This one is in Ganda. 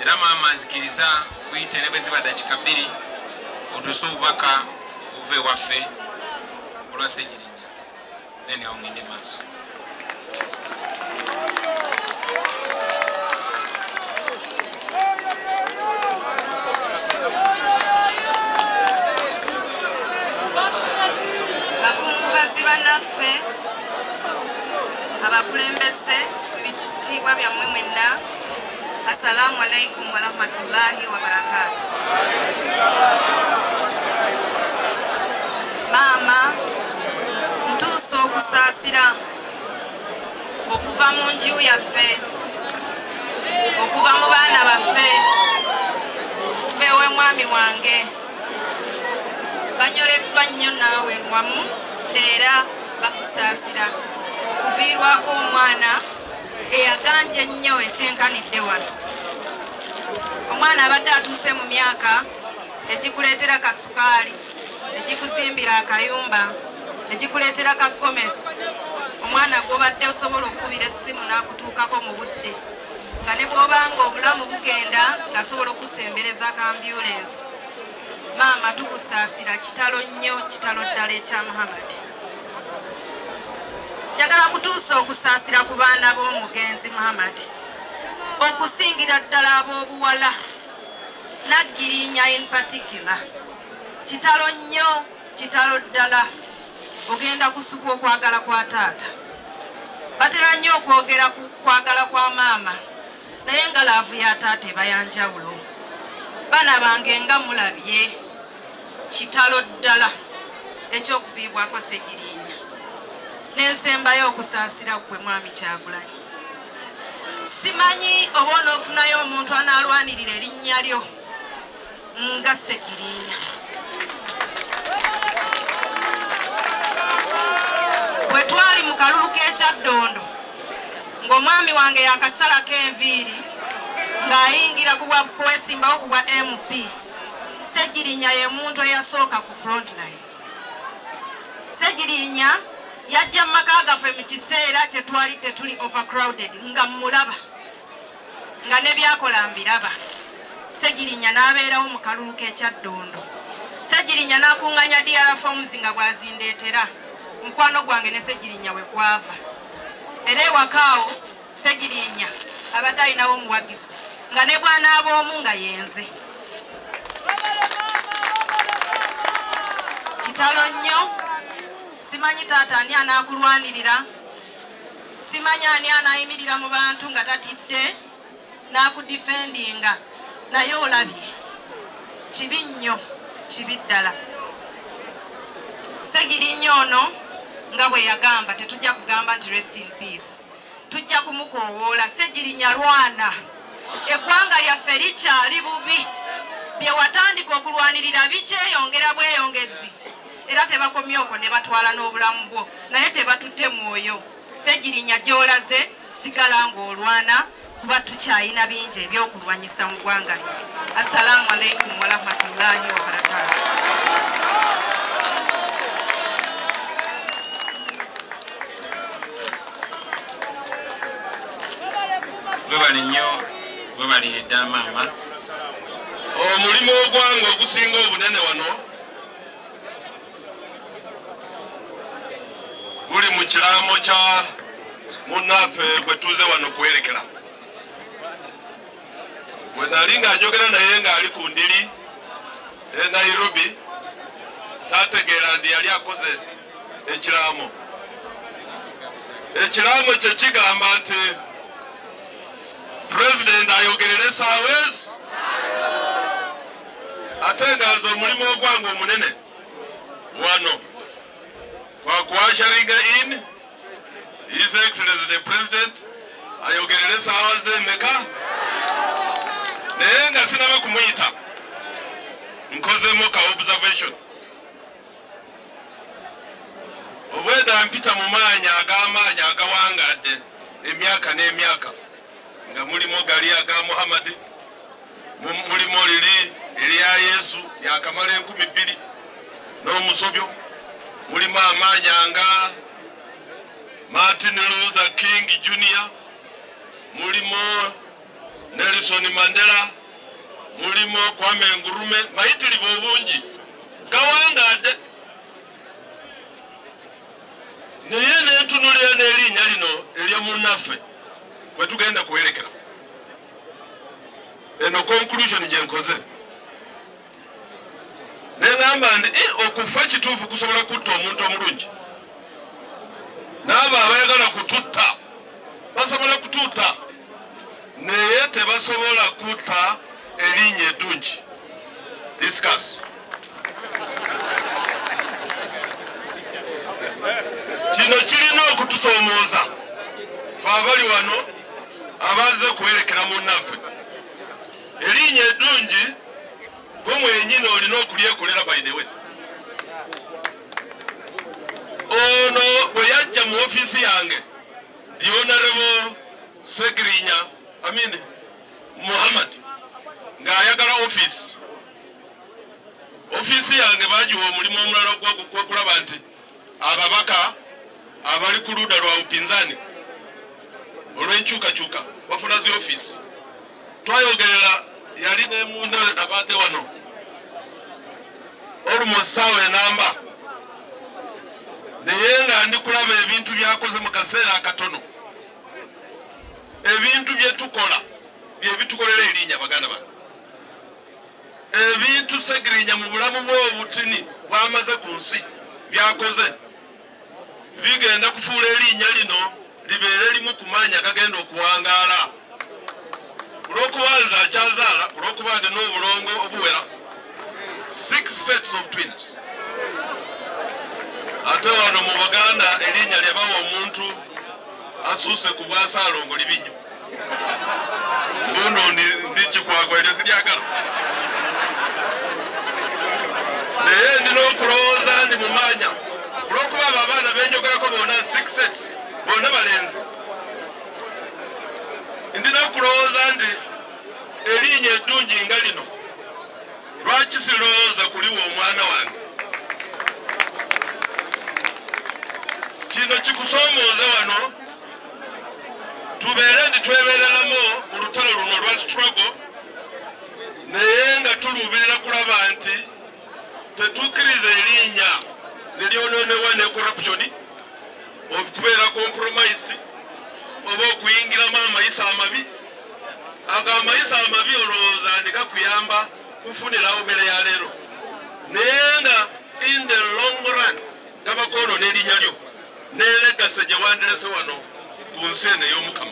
Era maama nzikiriza kuyite ne bwe ziba dakika bbiri otuuse obubaka obuva ewaffe olwa Ssegirinya then awo ngende maaso. Bakungubazi banaffe, abakulembeze, ebitiibwa byammwe mwenna, assalamu alaikum warahmatullahi wabarakatu. Maama, ntuusa okusaasira okuva mu nju yaffe, okuva mu baana baffe, okuva ew'omwami wange. Banyoleddwa nnyo naawe wamu era bakusaasira okuviirwako omwana eyaganja ennyo ekyenkanidde wano. Omwana abadde atuuse mu myaka egikuleetera kasukaali, egikuzimbira akayumba, egikuleetera ka gomesi, omwana gw'obadde osobola okukubira essimu n'akutuukako mu budde, nga ne bw'obanga obulamu bugenda ng'asobola okukusembereza ka ambyulensi. Maama, tukusaasira kitalo nnyo, kitalo ddala ekya Muhammad. Njagala kutuusa okusaasira ku baana b'omugenzi Muhammad, okusingira ddala ab'obuwala, Naggirinya in particular. Kitalo nnyo, kitalo ddala. Ogenda kusukwa okwagala kwa taata. Batera nnyo okwogera ku kwagala kwa maama, naye nga laavu ya taata eba ya njawulo. Baana bange nga mulabye, kitalo ddala eky'okuviibwako Ssegirinya. Nensembayo okusaasira ggwe Mwami Kyagulanyi. Simanyi oba onoofunayo omuntu anaalwanirira erinnya lyo nga Ssegirinya. Bwe twali mu kalulu k'ekyaddondo ng'omwami wange yakasalako enviiri ng'ayingira ku bwa kwesimbawo ku bwa MP, Ssegirinya ye muntu eyasooka ku frontline. Ssegirinya yajja mu maka gaffe mu kiseera kye twali tetuli overcrowded nga mmulaba nga ne by'akola mbiraba. Ssegirinya n'abeerawo mu kalulu k'e Kyaddondo. Ssegirinya n'akung'aanya DR forms nga bw'azindeetera. Mukwano gwange ne Ssegirinya we gwava. Era ewaka awo Ssegirinya abadde alinawo omuwagizi nga ne bw'anaaba omu nga yenze. Kitalo nnyo, simanyi taata ani anaakulwanirira, simanyi ani anaayimirira mu bantu nga tatidde n'akudifendinga, naye olabye. Kibi nnyo, kibi ddala. Ssegirinya ono nga bwe yagamba, tetujja kugamba nti rest in peace. Tujja kumukoowoola. Ssegirinya lwana, eggwanga lyaffe likyali bubi, bye watandika okulwanirira bikyeyongera bweyongezi, era tebakomye okwo ne batwala n'obulamu bwo, naye tebatutte mwoyo. Ssegirinya gy'olaze sigala ng'olwana kuba tukyalina bingi ebyokulwanyisa mu ggwanga lino. Assalamu alaikum warahmatullahi wabarakatuh. Webale nnyo, webalire ddala maama. Omulimu ogwange ogusinga obunene wano guli mu kiraamo kya munnaffe gwe tuze wano kuwerekera. Bwe nali nga njogera naye ng'ali ku ndiri e Nairobi, saategeera ndi yali akoze ekiraamo. Ekiraamo kye kigamba nti Pulezidenti ayogerere essaawa ezi, ate nga nze omulimu ogwange omunene wano kwa kuasharinga in His Excellency the President ayogerere essaawa ze mmeka, naye nga sinaba kumuyita nkozemu ka observation. Obweda mpita mu maanyi ag'amaanyi agawangadde emyaka n'emyaka, nga mulimu gali aga Muhammad, mulimu liri erya Yesu lyakamala 2000 n'omusobyo, mulimu amaanyi nga Martin Luther King Jr, mulimu Nelson Mandela, mulimu Kwame Nkrumah, mayitirivu obungi, gawangadde. Naye nentunulira n'erinnya lino eryomunnaffe kwe tugenda kuwerekera. Eno conclusion gye nkoze, neŋŋamba nti okufa kituufu kusobola kutta omuntu omulungi, n'abo abayagala kututta basobola kututta, naye tebasobola kutta erinnya eddungi. Discuss. Kino kirina okutusoomooza fe abali wano abazze kuwerekera munnaffe. Erinnya eddungi gwe mwenyini olina okulyekolera. By the way, ono bwe yajja mu ofiisi yange, the Honorable Segirinya, I mean Muhammad, ng'ayagala ofiisi yange, bagiwa omulimu omulala ogwokulaba nti ababaka abali ku ludda lwa upinzani olw'enkyukakyuka bafuna zi ofiisi. Twayogerera yali nemunda abadde wano almost saawa enamba, naye nga ndi kulaba ebintu byakoze mu kaseera akatono. Ebintu bye tukola bye bitukolera erinnya. Baganda bange, ebintu Segirinya mu bulamu bwe obutini bwamaze ku nsi byakoze bigenda kufuula erinnya lino libeere limu ku maanyi agagenda okuwangaala. Olwokuba nze akyazaala, olwokuba ndi n'obulongo obuwera six sets of twins, ate wano mu Buganda erinnya lyabawa omuntu asuuse ku bwasaalongo libi nnyo. Mbuno ndi Kikwagwa, eryo siryagala, naye ndina okulowooza ndi mu maanya olwokuba abo abaana benjogerako bonna six sets bonna balenzi. Ndina okulowooza nti erinnya eddungi nga lino, lwaki sirowooza kuliwa omwana wange? Kino kikusoomooza wano tubeere nti twebereramu mu lutalo luno olwa struggle, naye nga tuluubirira kulaba nti tetukkiriza erinnya ne lyonoonebwa ne corruption, okubeera compromise oba okuyingiramu amayisa amabi. Ago amayisa amabi olowooza ndi gakuyamba kufunirawo mmere ya leero, naye nga in the long run gaba kwonoona erinnya lyo ne legacy gye wandirese wano ku nsi eno ey'Omukama.